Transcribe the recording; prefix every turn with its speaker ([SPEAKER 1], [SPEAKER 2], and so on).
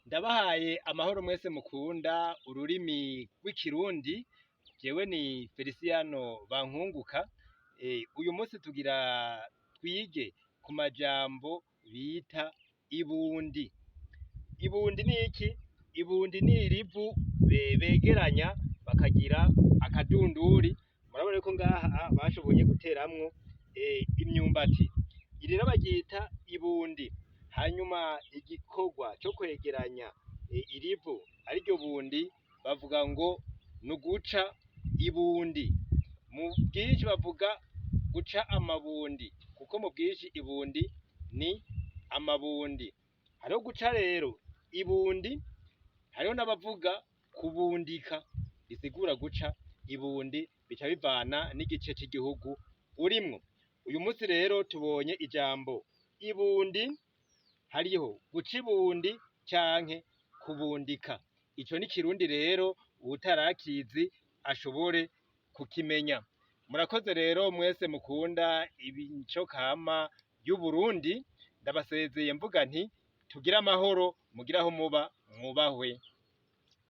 [SPEAKER 1] Ndabahaye amahoro mwese mukunda ururimi rw'ikirundi, jewe ni Feliciano Bankunguka, uyu munsi tugira twige ku majambo bita ibundi. Ibundi niki? Ibundi ni irivu begeranya bakagira akadunduri, murabona ko ngaha bashoboye guteramwo imyumbati. Iri rero baryita ibundi, hanyuma igikorwa co kwegeranya irivu ariryo bundi bavuga ngo n'uguca ibundi. Mu bwinshi bavuga guca amabundi kuko mu bwinshi ibundi ni amabundi. Hariho guca rero ibundi, hariho n'abavuga kubundika bisigura guca ibundi, bica bivana n'igice c'igihugu urimwo. Uyu munsi rero tubonye ijambo ibundi, hariho guca ibundi canke kubundika. Ico ni ikirundi rero uwutarakizi ashobore kukimenya. Murakoze rero mwese mukunda imico kama y'Uburundi, ndabasezeye mvuga nti tugire amahoro mugire aho muba mwubahwe.